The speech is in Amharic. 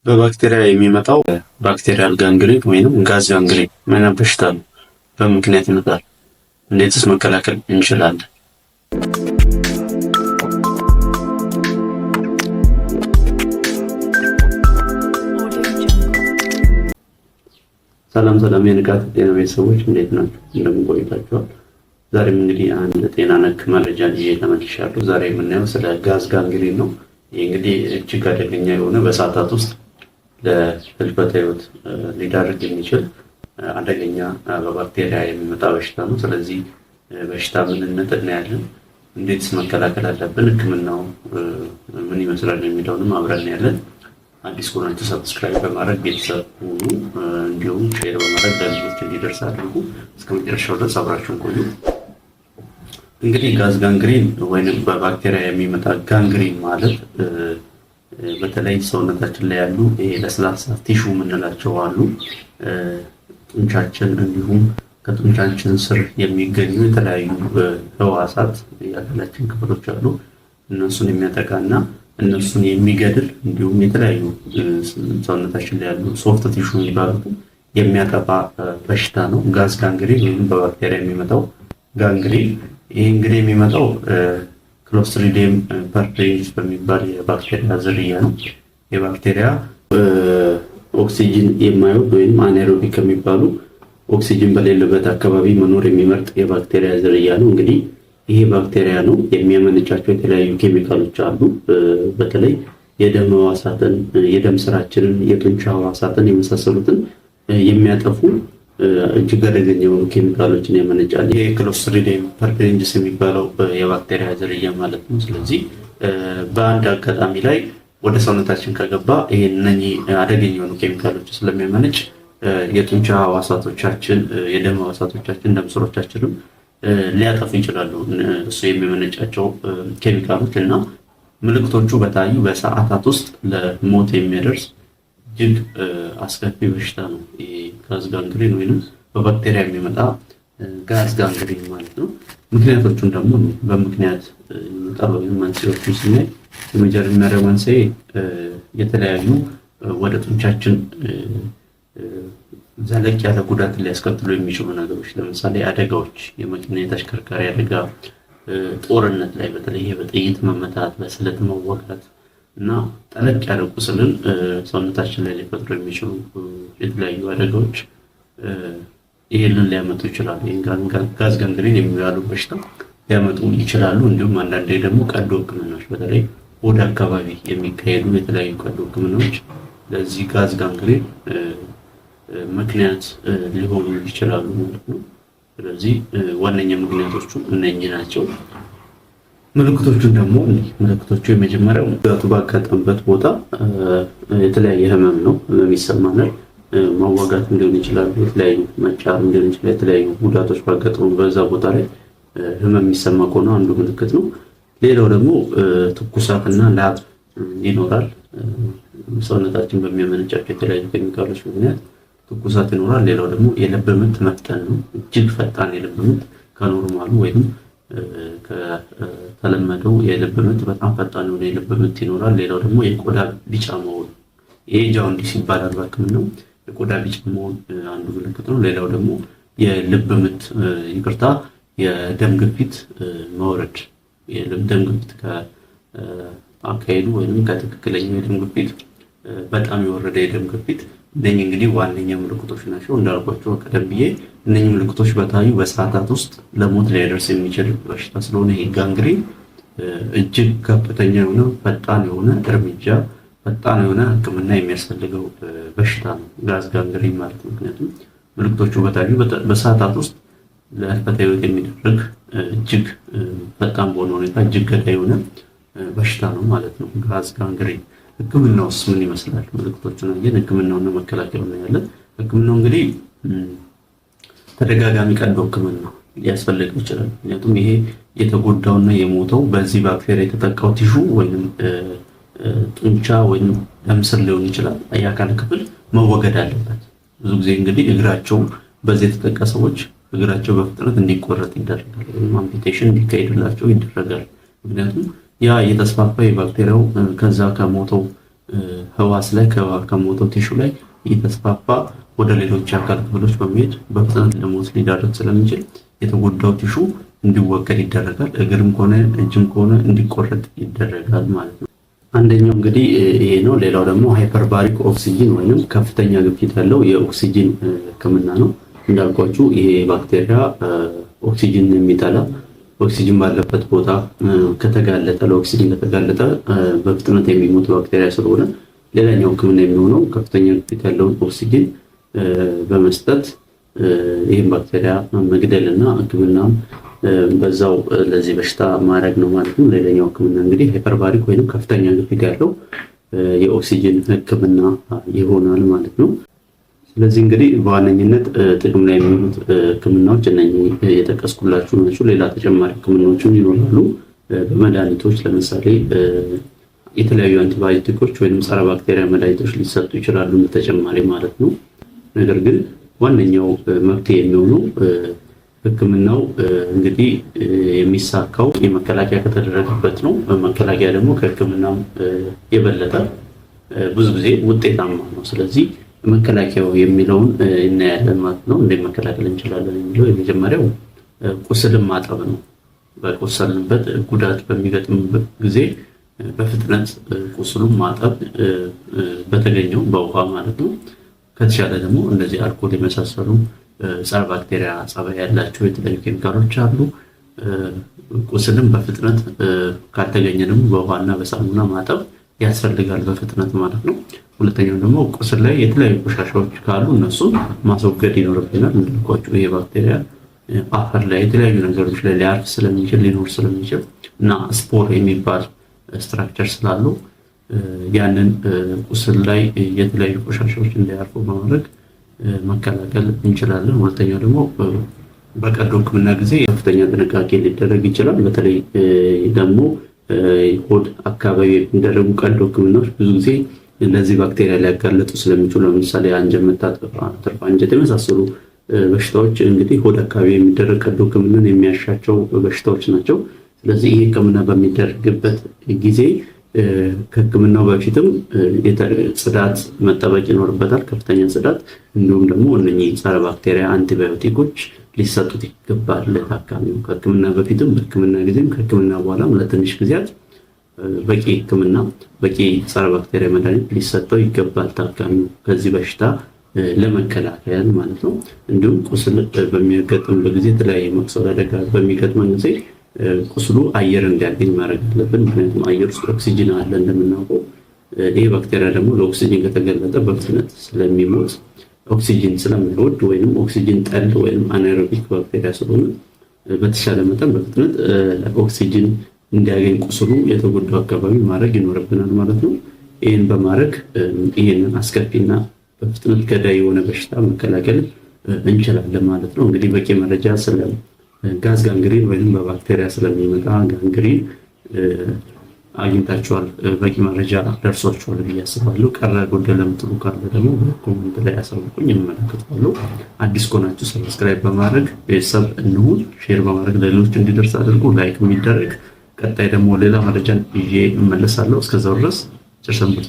በባክቴሪያ የሚመጣው bacterial gangrene ወይንም gas gangrene ምን በሽታ ነው? በምክንያት ይመጣል። እንዴትስ መከላከል እንችላለን? ሰላም ሰላም፣ የንቃት ጤና ቤተሰቦች እንዴት ናችሁ? እንደምን ቆይታችኋል? ዛሬም እንግዲህ አንድ ጤና ነክ መረጃ ይዤ ተመልሻለሁ። ዛሬ የምናየው ስለ gas gangrene ነው። ይህ እንግዲህ እጅግ አደገኛ የሆነ በሰዓታት ውስጥ ለህልፈተ ህይወት ሊዳርግ የሚችል አደገኛ በባክቴሪያ የሚመጣ በሽታ ነው። ስለዚህ በሽታ ምንነት እናያለን፣ እንዴትስ መከላከል አለብን፣ ሕክምናው ምን ይመስላል የሚለውንም አብረን እናያለን። አዲስ ከሆናችሁ subscribe በማድረግ ቤተሰብ ሁኑ። እንዲሁም share በማድረግ ለሌሎች እንዲደርስ አድርጉ። እስከ መጨረሻው ድረስ አብራችሁን ቆዩ። እንግዲህ gas gangrene ወይም በባክቴሪያ የሚመጣ gangrene ማለት በተለይ ሰውነታችን ላይ ያሉ ይሄ ለስላሳ tissue የምንላቸው አሉ። ጡንቻችን እንዲሁም ከጡንቻችን ስር የሚገኙ የተለያዩ ህዋሳት የአካላችን ክፍሎች አሉ። እነሱን የሚያጠቃና እነሱን የሚገድል እንዲሁም የተለያዩ ሰውነታችን ላይ ያሉ soft tissue የሚባሉትን የሚያጠፋ በሽታ ነው gas gangrene ወይም በባክቴሪያ የሚመጣው gangrene። ይህ እንግዲህ የሚመጣው Clostridium perfringens በሚባል የባክቴሪያ ዝርያ ነው። የባክቴሪያ ኦክሲጅን የማይወድ ወይም anaerobic ከሚባሉ ኦክሲጅን በሌለበት አካባቢ መኖር የሚመርጥ የባክቴሪያ ዝርያ ነው። እንግዲህ ይሄ ባክቴሪያ ነው የሚያመነጫቸው የተለያዩ ኬሚካሎች አሉ። በተለይ የደም ህዋሳትን፣ የደም ስራችንን፣ የጡንቻ ህዋሳትን የመሳሰሉትን የሚያጠፉ እጅግ አደገኛ የሆኑ ኬሚካሎችን ያመነጫል። ይሄ Clostridium perfringens የሚባለው የባክቴሪያ ዝርያ ማለት ነው። ስለዚህ በአንድ አጋጣሚ ላይ ወደ ሰውነታችን ከገባ ይሄ እነኚህ አደገኛ የሆኑ ኬሚካሎች ስለሚያመነጭ የጡንቻ ህዋሳቶቻችን፣ የደም ህዋሳቶቻችን፣ ደም ስሮቻችንም ሊያጠፉ ይችላሉ። እሱ የሚመነጫቸው ኬሚካሎች እና ምልክቶቹ በታዩ በሰዓታት ውስጥ ለሞት የሚያደርስ እጅግ አስከፊ በሽታ ነው። gas gangrene ወይም በባክቴሪያ የሚመጣ gas gangrene ማለት ነው። ምክንያቶቹን ደግሞ በምክንያት የሚመጣ ወይም መንስኤዎቹን ስናይ የመጀመሪያው መንስኤ የተለያዩ ወደ ጡንቻችን ዘለቅ ያለ ጉዳት ሊያስከትሉ የሚችሉ ነገሮች ለምሳሌ አደጋዎች፣ የመኪና የተሽከርካሪ አደጋ፣ ጦርነት ላይ በተለይ በጥይት መመታት፣ በስለት መወጋት እና ጠለቅ ያለ ቁስልን ሰውነታችን ላይ ሊፈጥሩ የሚችሉ የተለያዩ አደጋዎች ይህንን ሊያመጡ ይችላሉ። gas gangrene የሚባሉ በሽታ ሊያመጡ ይችላሉ። እንዲሁም አንዳንዴ ደግሞ ቀዶ ሕክምናዎች በተለይ ወደ አካባቢ የሚካሄዱ የተለያዩ ቀዶ ሕክምናዎች ለዚህ gas gangrene ምክንያት ሊሆኑ ይችላሉ ማለት ነው። ስለዚህ ዋነኛ ምክንያቶቹ እነኚህ ናቸው። ምልክቶቹን ደግሞ ምልክቶቹ የመጀመሪያው ጉዳቱ ባጋጠመበት ቦታ የተለያየ ህመም ነው። ህመም ይሰማናል። መወጋትም ሊሆን ይችላል። የተለያዩ መጫርም ሊሆን ይችላል። የተለያዩ ጉዳቶች ባጋጠሙ በዛ ቦታ ላይ ህመም የሚሰማ ከሆነ አንዱ ምልክት ነው። ሌላው ደግሞ ትኩሳትና ላብ ይኖራል። ሰውነታችን በሚያመነጫቸው የተለያዩ ኬሚካሎች ምክንያት ትኩሳት ይኖራል። ሌላው ደግሞ የልብ ምት መፍጠን ነው። እጅግ ፈጣን የልብ ምት ከ normal ኡ ወይም ከተለመደው የልብ ምት በጣም ፈጣን የሆነ የልብ ምት ይኖራል። ሌላው ደግሞ የቆዳ ቢጫ መሆን፣ ይሄ jaundice ይባላል በሕክምናው። የቆዳ ቢጫ መሆን አንዱ ምልክት ነው። ሌላው ደግሞ የልብ ምት ይቅርታ፣ የደም ግፊት መውረድ፣ የደም ግፊት ከአካሄዱ ወይም ከትክክለኛው የደም ግፊት በጣም የወረደ የደም ግፊት። እነኚህ እንግዲህ ዋነኛ ምልክቶች ናቸው። እንዳልኳቸው ቀደም ብዬ እነኚህ ምልክቶች በታዩ በሰዓታት ውስጥ ለሞት ሊያደርስ የሚችል በሽታ ስለሆነ ይሄ gangrene እጅግ ከፍተኛ የሆነ ፈጣን የሆነ እርምጃ ፈጣን የሆነ ሕክምና የሚያስፈልገው በሽታ ነው gas gangrene ማለት ነው። ምክንያቱም ምልክቶቹ በታዩ በሰዓታት ውስጥ ለህልፈተ ህይወት የሚደረግ እጅግ ፈጣን በሆነ ሁኔታ እጅግ ገዳይ የሆነ በሽታ ነው ማለት ነው gas gangrene። ህክምናውስ ምን ይመስላል? ምልክቶቹን አየን፣ ህክምናውና መከላከያው እናያለን። ህክምናው እንግዲህ ተደጋጋሚ ቀዶ ህክምና ሊያስፈልግ ይችላል። ምክንያቱም ይሄ የተጎዳውና የሞተው በዚህ ባክቴሪያ የተጠቃው tissue ወይም ጡንቻ ወይም ደም ስር ሊሆን ይችላል። የአካል ክፍል መወገድ አለበት። ብዙ ጊዜ እንግዲህ እግራቸው በዚህ የተጠቃ ሰዎች እግራቸው በፍጥነት እንዲቆረጥ ይደረጋል፣ ወይም amputation እንዲካሄድላቸው ይደረጋል። ምክንያቱም ያ የተስፋፋ የባክቴሪያው ከዛ ከሞተው ህዋስ ላይ ከሞተው tissue ላይ እየተስፋፋ ወደ ሌሎች የአካል ክፍሎች በመሄድ በፍጥነት ለሞት ሊዳረግ ስለሚችል የተጎዳው tissue እንዲወገድ ይደረጋል። እግርም ከሆነ እጅም ከሆነ እንዲቆረጥ ይደረጋል ማለት ነው። አንደኛው እንግዲህ ይሄ ነው። ሌላው ደግሞ hyperbaric ኦክሲጂን ወይንም ከፍተኛ ግፊት ያለው የኦክሲጂን ሕክምና ነው። እንዳልኳችሁ ይሄ ባክቴሪያ ኦክሲጂን የሚጠላ፣ ኦክሲጂን ባለበት ቦታ ከተጋለጠ፣ ለኦክሲጂን ከተጋለጠ በፍጥነት የሚሞት ባክቴሪያ ስለሆነ ሌላኛው ሕክምና የሚሆነው ከፍተኛ ግፊት ያለውን ኦክሲጂን በመስጠት ይህን ባክቴሪያ መግደል እና ሕክምናም በዛው ለዚህ በሽታ ማድረግ ነው ማለት ነው። ሌላኛው ሕክምና እንግዲህ hyperbaric ወይም ከፍተኛ ግፊት ያለው የኦክሲጅን ሕክምና ይሆናል ማለት ነው። ስለዚህ እንግዲህ በዋነኝነት ጥቅም ላይ የሚውሉት ሕክምናዎች እነኚህ የጠቀስኩላችሁ ናቸው። ሌላ ተጨማሪ ሕክምናዎችም ይኖራሉ። በመድኃኒቶች ለምሳሌ የተለያዩ አንቲባዮቲኮች ወይም ጸረ ባክቴሪያ መድኃኒቶች ሊሰጡ ይችላሉ ተጨማሪ ማለት ነው። ነገር ግን ዋነኛው መፍትሄ የሚሆነው ሕክምናው እንግዲህ የሚሳካው የመከላከያ ከተደረገበት ነው። መከላከያ ደግሞ ከሕክምናም የበለጠ ብዙ ጊዜ ውጤታማ ነው። ስለዚህ መከላከያው የሚለውን እናያለን ማለት ነው። እንዴት መከላከል እንችላለን የሚለው የመጀመሪያው ቁስልን ማጠብ ነው። በቆሰልንበት ጉዳት በሚገጥምበት ጊዜ በፍጥነት ቁስሉን ማጠብ በተገኘው በውሃ ማለት ነው። ከተቻለ ደግሞ እንደዚህ አልኮል የመሳሰሉ ጸረ ባክቴሪያ ጸባይ ያላቸው የተለያዩ ኬሚካሎች አሉ። ቁስልን በፍጥነት ካልተገኘ ደግሞ በውሃና በሳሙና ማጠብ ያስፈልጋል በፍጥነት ማለት ነው። ሁለተኛው ደግሞ ቁስል ላይ የተለያዩ ቆሻሻዎች ካሉ እነሱን ማስወገድ ይኖርብናል። እንዳልኳችሁ ይሄ ባክቴሪያ አፈር ላይ የተለያዩ ነገሮች ላይ ሊያርፍ ስለሚችል፣ ሊኖር ስለሚችል እና spore የሚባል structure ስላለው ያንን ቁስል ላይ የተለያዩ ቆሻሻዎች እንዳያርፉ በማድረግ መከላከል እንችላለን። ሁለተኛው ደግሞ በቀዶ ሕክምና ጊዜ ከፍተኛ ጥንቃቄ ሊደረግ ይችላል። በተለይ ደግሞ ሆድ አካባቢ የሚደረጉ ቀዶ ሕክምናዎች ብዙ ጊዜ እነዚህ ባክቴሪያ ሊያጋለጡ ስለሚችሉ፣ ለምሳሌ አንጀት መታጠፍ፣ ትርፍ አንጀት የመሳሰሉ በሽታዎች እንግዲህ ሆድ አካባቢ የሚደረግ ቀዶ ሕክምናን የሚያሻቸው በሽታዎች ናቸው። ስለዚህ ይህ ሕክምና በሚደረግበት ጊዜ ከሕክምናው በፊትም ጽዳት መጠበቅ ይኖርበታል፣ ከፍተኛ ጽዳት። እንዲሁም ደግሞ እነኚህ ጸረ ባክቴሪያ አንቲባዮቲኮች ሊሰጡት ይገባል ለታካሚው። ከሕክምና በፊትም፣ በሕክምና ጊዜም፣ ከሕክምና በኋላም ለትንሽ ጊዜያት በቂ ሕክምና፣ በቂ ጸረ ባክቴሪያ መድኃኒት ሊሰጠው ይገባል ታካሚው ከዚህ በሽታ ለመከላከል ማለት ነው። እንዲሁም ቁስል በሚያጋጥምበት ጊዜ፣ የተለያየ መቁሰል አደጋ በሚገጥመን ጊዜ ቁስሉ አየር እንዲያገኝ ማድረግ አለብን። ምክንያቱም አየር ውስጥ ኦክሲጅን አለ እንደምናውቀው። ይህ ባክቴሪያ ደግሞ ለኦክሲጅን ከተገለጠ በፍጥነት ስለሚሞት፣ ኦክሲጅን ስለማይወድ ወይም ኦክሲጅን ጠል ወይም anaerobic ባክቴሪያ ስለሆነ በተሻለ መጠን በፍጥነት ኦክሲጅን እንዲያገኝ ቁስሉ የተጎዳው አካባቢ ማድረግ ይኖርብናል ማለት ነው። ይህን በማድረግ ይህንን አስከፊና በፍጥነት ገዳይ የሆነ በሽታ መከላከል እንችላለን ማለት ነው። እንግዲህ በቂ መረጃ ስለ gas gangrene ወይም በባክቴሪያ ስለሚመጣ gangrene አግኝታችኋል፣ በቂ መረጃ ደርሷችኋል ብዬ አስባለሁ። ቀረ ጎደለ የምትሉ ካለ ደግሞ በ comment ላይ አሳውቁኝ፣ እመለከተዋለሁ። አዲስ ከሆናችሁ subscribe በማድረግ ቤተሰብ እንሁን፣ share በማድረግ ለሌሎች እንዲደርስ አድርጉ፣ like የሚደረግ። ቀጣይ ደግሞ ሌላ መረጃን ይዤ እመለሳለሁ። እስከዛው ድረስ ቸር ሰንብቱ።